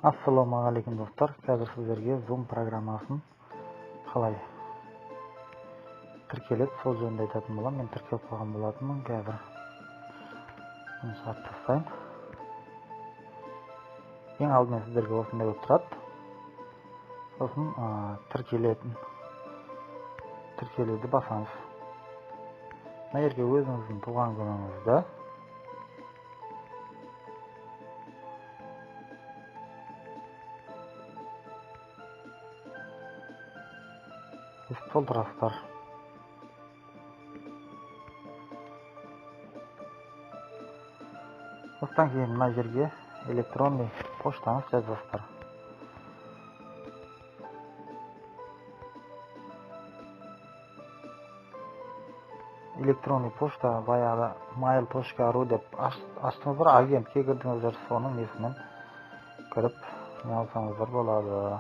Ассалаумағалейкум достар. Қазір сіздерге Zoom программасын қалай тіркеледі, сол жөнінде айтатын боламын. Мен тіркеліп қойған болатынмын. Қазір бұны шығарып тастайын. Ең алдымен сіздерге осындай болып тұрады. Сосын тіркелуді басамыз. Мына жерге өзіңіздің туған күніңізді, толтырасыздар. Осыдан кейін мына жерге электронный поштаңыз жазасыздар. Электронный пошта баяғыда mail.ru деп аштыңыздар, агентке кірдіңіздер, соның несімен кіріп не алсаңыздар болады.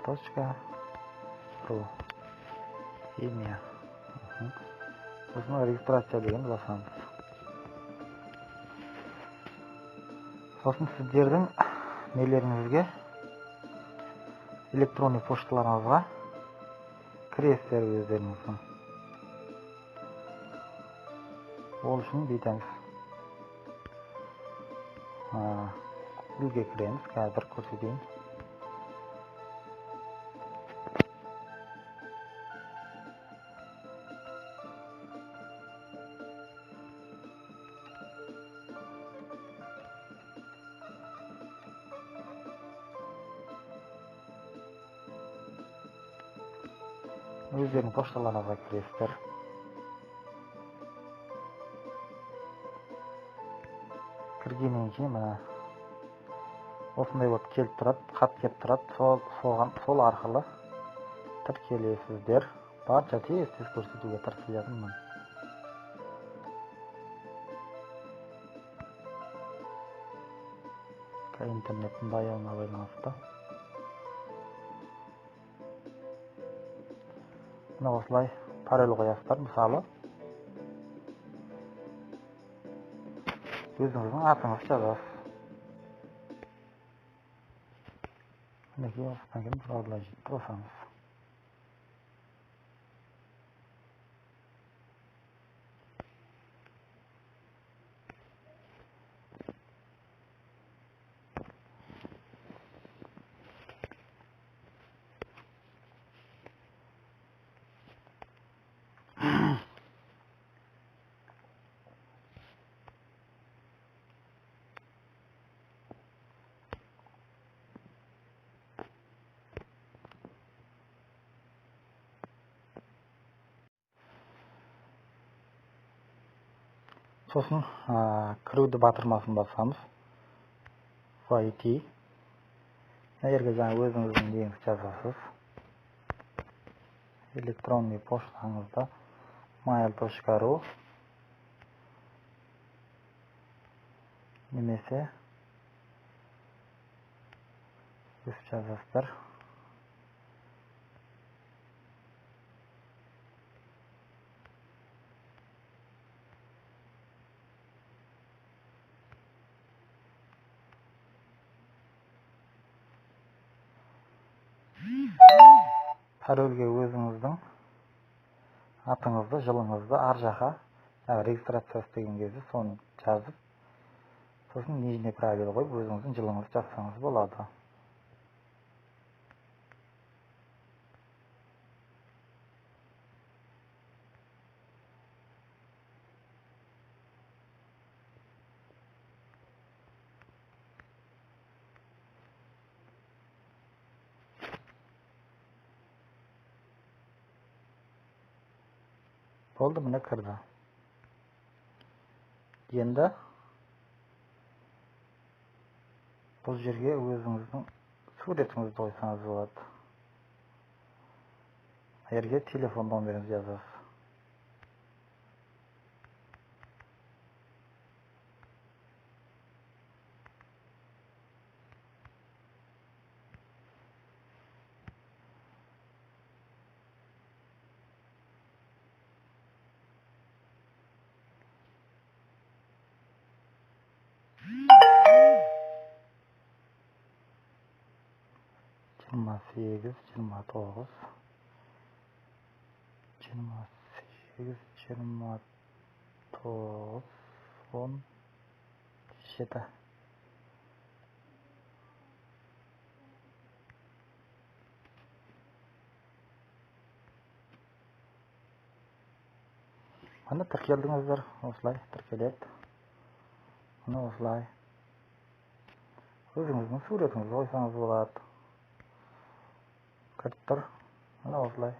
mail.ru имя. Сосын регистрация деген басамыз. Сосын сіздердің нелеріңізге, электронный пошталарыңызға кіресіздер өздеріңіздің. Ол үшін бүйтеміз. Google-ге кіреміз, қазір көрсетейін. Өздерінің пошталарыңызға кіресіздер. Кіргеннен кейін мына осындай болып келіп тұрады, хат келіп тұрады. Сол арқылы тіркелесіздер. Барынша тез-тез көрсетуге тырысып жатырмын. Интернеттің баяуына байланысты. Мына осылай пароль қоясыздар. Мысалы, өзіңіздің атыңызды жазасыз. Мінекей, осыдан кейін продолжить басамыз. Сосын кіруді батырмасын басамыз. Войти. Мына жерге жаңа өзіңіздің неңізді жазасыз. Электронный поштаңызда mail.ru немесе өстіп жазасыздар. Парольге өзіңіздің атыңызды, жылыңызды ар жаққа регистрация істеген кезде соны жазып, сосын нижний правило қойып өзіңіздің жылыңызды жазсаңыз болады. Болды, міне кірді. Енді бұл жерге өзіңіздің суретіңізді қойсаңыз болады. Мына жерге телефон номеріңізді жазасыз. 28, 29, 28, 29, 17. Міне тіркелдіңіздер, осылай тіркеледі. Міне осылай. Өзіңіздің суретіңізді қойсаңыз болады. Кіріп тұр. Міне осылай.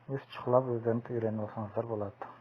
Өз шұқылап өздеріңіз үйреніп алсаңыздар болады.